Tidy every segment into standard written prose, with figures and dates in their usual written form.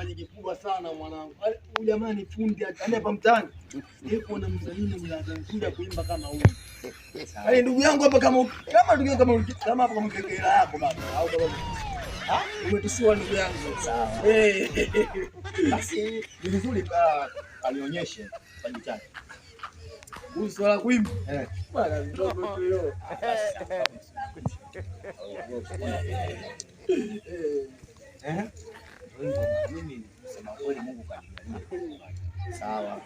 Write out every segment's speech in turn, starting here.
Kipaji kikubwa sana mwanangu. Huyu jamaa ni fundi, yaani hapa mtaani sijawahi na msanii mwenye ladha nzuri ya kuimba kama huyu. Yaani ndugu yangu hapa kama kama ndugu yangu kama kama hapa kama kekela yako baba au kama ah, umetusua ndugu yangu. Sawa. Eh. Basi ni vizuri alionyeshe kipaji chake. Kuhusu swala kuimba. Eh. Bwana ndogo tu hiyo. Eh. Eh? Mimi kusema kweli Mungu kanijalia. Sawa.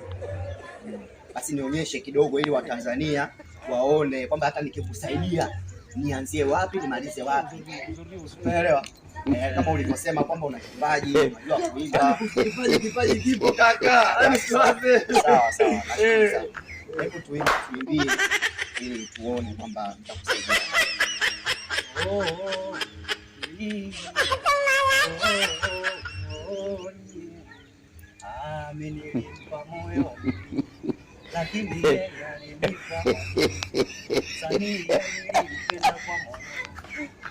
Basi nionyeshe kidogo ili Watanzania waone kwamba hata nikikusaidia nianzie wapi nimalize wapi. Unaelewa? Eh, kama ulivyosema kwamba una kipaji, unajua kuimba. Kipaji kipaji kipo kaka. Yaani siwaze. Sawa sawa. Nashukuru sana. Hebu tuimbe, tuimbie ili tuone kwamba nitakusaidia. Oh, oh, oh, oh, nilimpa moyo lakini yeye alinipa msanii, nilimpenda kwa moyo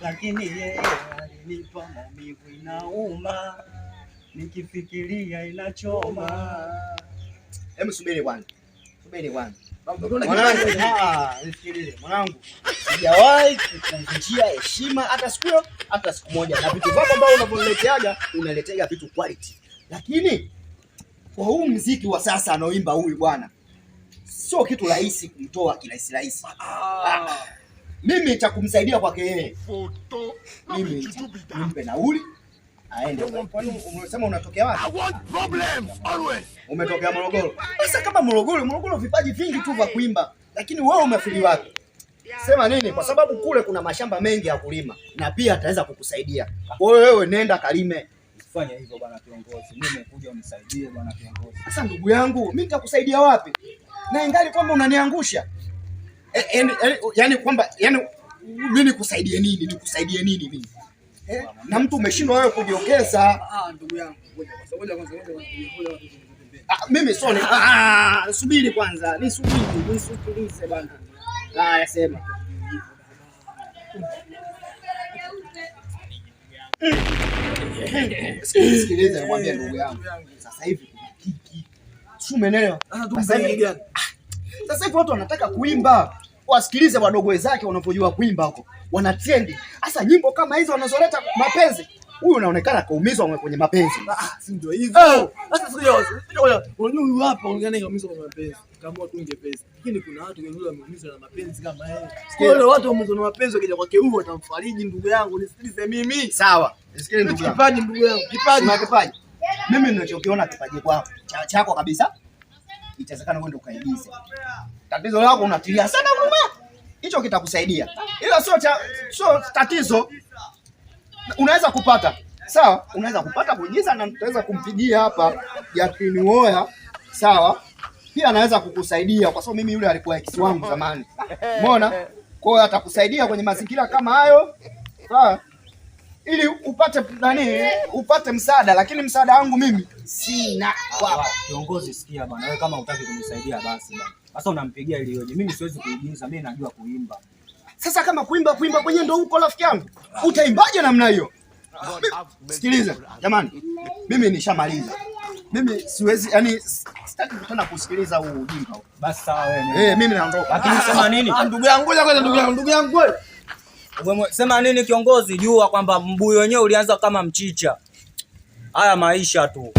lakini yeye alinipa maumivu, inauma nikifikiria inachoma. Hebu subiri kwanza, subiri kwanza mwanangu, nisikilize mwanangu, sijawahi kukuvunjia heshima hata siku hiyo, hata siku moja, na vitu vyako ambavyo unavyonileteaga unaleteaga vitu quality, lakini kwa huu mziki wa sasa anaoimba huyu bwana sio kitu rahisi kumtoa kirahisi rahisi. Ah. Mimi cha kumsaidia kwake yeye, mimi nimpe nauli aende. Umesema unatokea wapi? Umetokea Morogoro. Sasa kama Morogoro, Morogoro vipaji vingi tu vya kuimba, lakini wewe umefili wapi? Sema nini? Kwa sababu kule kuna mashamba mengi ya kulima na pia ataweza kukusaidia. Kwa hiyo wewe nenda kalime. Usifanye hivyo bwana kiongozi. Mimi nimekuja unisaidie bwana kiongozi. Sasa ndugu yangu, mimi nitakusaidia wapi? Na ingali kwamba unaniangusha. Yaani kwamba yaani mimi nikusaidie nini? Nikusaidie nini mimi? Eh, na mtu umeshindwa wewe kujiongeza. Ah, ndugu yangu, ngoja kwanza, ngoja kwanza, ngoja kwanza, ngoja kwanza. Ah, mimi sio subiri kwanza, nisubiri, nisikilize bwana. Haya, sema. Sikiliza nikwambie ndugu yangu. Sasa hivi kuna kiki. Si umeelewa? Sasa hivi watu wanataka kuimba. Wasikilize wadogo wenzake wanavyojua kuimba huko. Wana trendi. Sasa nyimbo kama hizo wanazoleta mapenzi. Huyu unaonekana kaumizwa kwenye mapenzi. Ah, si ndio hivyo. Sasa sio unajua huyu hapa unaongea kaumizwa kwenye mapenzi. Kaamua tunge pesa. Lakini kuna watu wengine wameumizwa na mapenzi kama yeye. Kwa hiyo watu wameumizwa na mapenzi wakija kwake huyu watamfariji ndugu yangu, nisikilize mimi. Sawa. Nisikilize ndugu yangu. Kipaji ndugu yangu, kipaji. Una kipaji. Mimi ninachokiona kipaji kwako chako kabisa. Itawezekana wewe ndio ukaigize. Tatizo lako unatilia sana huruma. Hicho kitakusaidia. Ila sio sio tatizo. Unaweza kupata. Sawa, unaweza kupata kuigiza na tutaweza kumpigia hapa Jacqueline Woya. Sawa? Pia anaweza kukusaidia kwa sababu mimi yule alikuwa ex wangu zamani. Umeona? Kwa hiyo atakusaidia kwenye mazingira kama hayo. Sawa? Ili upate nani, upate msaada, lakini msaada wangu mimi sina kwako. Kiongozi, sikia bwana, wewe kama hutaki kunisaidia basi bwana. Sasa unampigia ili yoje? Mimi siwezi kuigiza, mimi najua kuimba. Sasa kama kuimba kuimba kwenye ndo huko rafiki yangu, utaimbaje namna hiyo? Sikiliza jamani, mimi nishamaliza. Mimi siwezi, yani sitaki tena kusikiliza huu ujinga. Basi sawa wewe. Eh, mimi naondoka. Lakini sema nini? Ah, ndugu yangu, ngoja kwanza ndugu yangu, ndugu yangu wewe. Sema nini kiongozi? Jua kwamba mbuyu wenyewe ulianza kama mchicha. Haya maisha tu.